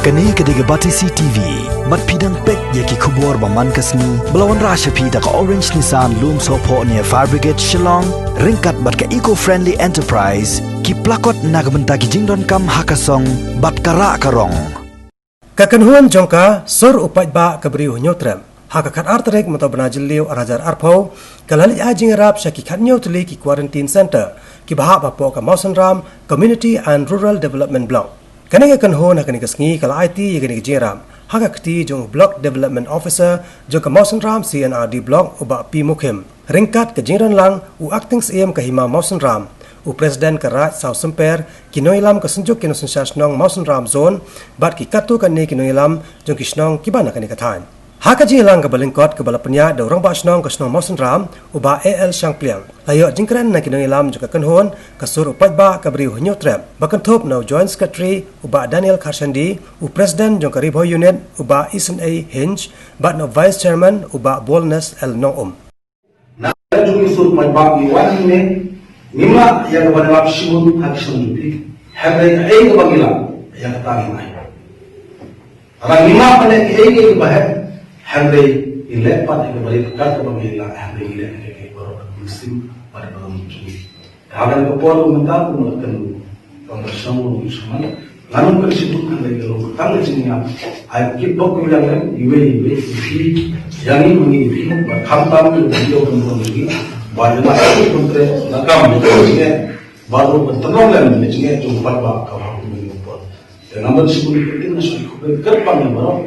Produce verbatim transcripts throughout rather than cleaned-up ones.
Kane ka dei ka Batesi T V. Bad phi dang peit ïa ki khubor ba man ka sngi ba la wanrah sha phi da ka Orange Nissan Lumsohphoh near Fire Brigade Shillong, ryngkat bad ka Eco Friendly Enterprise, ki plakot na ka bynta ki jingdonkam ha ka song bad ka rah ka rong. Ka kynhun jong ka Sur u Paidbah ka Bri u Hynñiewtrep, ha ka khatar tarik mynta u bnai Jylliew ar hajar arphew, ka la leit ai jingïarap sha ki khathynñiew tylli ki quarantine center kiba hap hapoh ka Mawsynram Community and Rural Development Block. Kane ka kynhun ha kane ka sngi ka la aiti ïa kane ka jingïarap ha ka kti jong u Block Development Officer jong ka Mawsynram C and R D Block, u Bah P Mukhim, ryngkat ka jingdon lang u Acting Syiem ka Hima Mawsynram, u President ka Raid Sawsymper, ki nongïalam ka Synjuk ki Nongsynshar Shnong Mawsynram Zone, bad ki katto katne ki nongïalam jong ki shnong kiba na kane ka thaiñ. Ha ka jingïalang kaba lyngkot kaba la pynïaid da u Rangbah Shnong ka shnong Mawsynram, u Bah A L Shangpliang, la ïoh jingkren na ki nongïalam jong ka kynhun ka Sur u Paidbah ka Bri u Hynñiewtrep, ba kynthup na u Joint Secretary, u Bah Daniel Kharshandi, u President jong ka Ri Bhoi Unit, u Bah Isynei Hinge, bad na u Vice Chairman, u Bah Boldness L Nongum. Na ka jong i Sur Paidbah ngi wan hangne, ngim lah ïa kaba ngi lap shibun ha ki shnong jong phi. Hynrei kaei kaba ngi lap, ïa kata ngin ai. Lada ngim lah ban leh kaei kaei kaba heh, hynrei ngin leh pat ïa kaba rit kat kaba ngi lah, hynrei ngin leh kaei kaei baroh da ka mynsiem bad da ka bynta jong ngi. Te ha kane ka por mynta kumno kan Kong ka shnong u shnong. Nga nang pynshibun kan lei ka long ka tang ka jingïap. Ai ki bok ki biang lem iwei iwei i phi. Ïa ngi ma ngi i phi ba khamtam ki video kan bun lagi. Ba ïa la ka pyntre la kam ni ka jingeh. Ba ru pyntrong lem ni jingeh jong pat ba ka ha ku ni pon. Ïa nga pynshibun ki pyntin na shu ku pynker pang ïa baroh.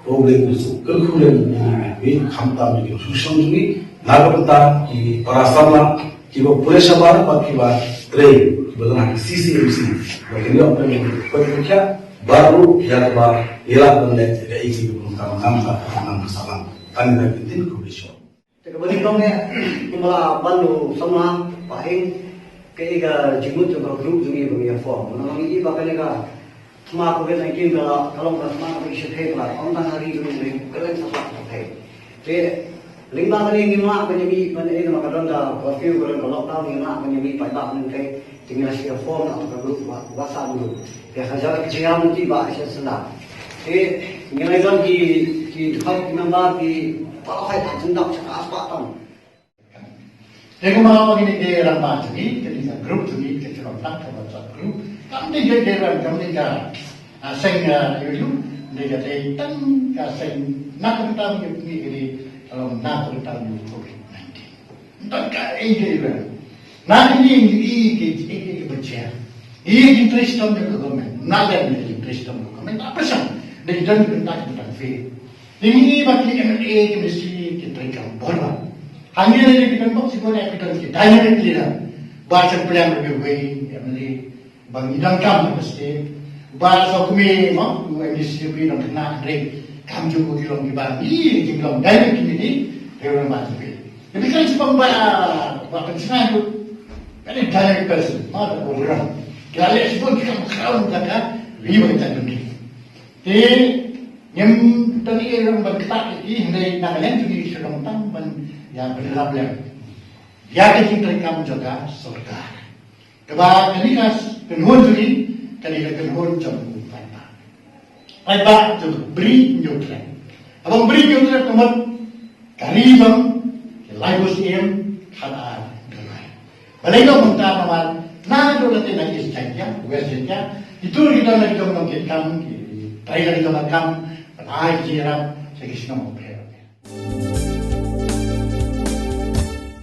Ko Blei u suk kyrkhu lem ni ni ni khamtam ni ki shu shong jong ngi. Na ka bynta ki para samla kiba pule shabar bad kiba trei kiba don ha ka C C M C. Ba kin ïoh pynlong pynkhia baroh ïa kaba ïa la ban leh ïa ka agency kaba ngam ka ngam ka salang. Tang ïa ka tin ko bi shong. Te kaba nyngkong ne kumba la ban u samla Pahing ka i ka jingmut jong ka group jong ngi ba ngi ïa form. Ngi ba kane ka thma covid nineteen ka la ka long ka thma kaba i shyrkhei ba ong tang ha ri jong ngi ka leng sa pha ka thei. Te lyngba kane ngim lah ban ïa mih ban ïa mih namar ka don ka curfew, ka don ka lockdown, ngim lah ban ïa mih paidbah ban ïa thei. Te ngi la shim form na ka group WhatsApp group. Te ka jaka ka jingïam ngi ba sha senda. Te ngi la don ki ki dkhot ki member ki palat hai ka jingdap sha ka asbah tam. Te kumba ong ïa kine ki rangbah jong ngi, kine ki group jong ngi, ki shu long tang ka WhatsApp group. Kam dei ki, ki rangbah jong ngi ka, ah, seng, ah, ïu ïu, dei ka dei tang ka seng na ka bynta jong ngi, kine ka long na ka bynta jong covid nineteen. Tang ka ei ka ei. Na kine ngi i ki, i ki, i ki ba jia. I ki interest jong ka government. Na ka interest jong ka government. Apa sang? Dei jong ka bynta ka bynta faith. Ngi ba ki M L A ki mesti ki treikam bor ba. Hangne lei ki don bok sibun ki don ki dynamic leader. Ba shem pliang lei wei M L A ba ngi dang kam ba state. Ba so kmie mo u M D C P dang kena rei. Kam ju ko ki long ki ba ngi jinglong dynamic committee. Rei ba state. Jadi kan sibun ba ba kan sengaja. Kan dynamic person. Ma da ko orang. Kita leh sibun kita crown kata. Riba kita dun. Te ngim tang ïa ram ban kata ïa ki hynrei na ka liang jong ngi shu dang tang ban ïa bynrap lem ïa ka jingtreikam jong ka sorkar. Kaba kane ka kynhun jong ngi kane ka kynhun jong u paidbah. Paidbah jong ka Bri Hynñiewtrep. Haba Bri Hynñiewtrep ka mut ka ri jong ki laiphew syiem khatar dolai. Balei ka mynta namar na ka dei late na East Jaintia, West Jaintia, ki tur ki don la ki jong nongkitkam, ki trei la ki jong ka kam, ban ai ki jingïarap sha ki shnong bapher bapher.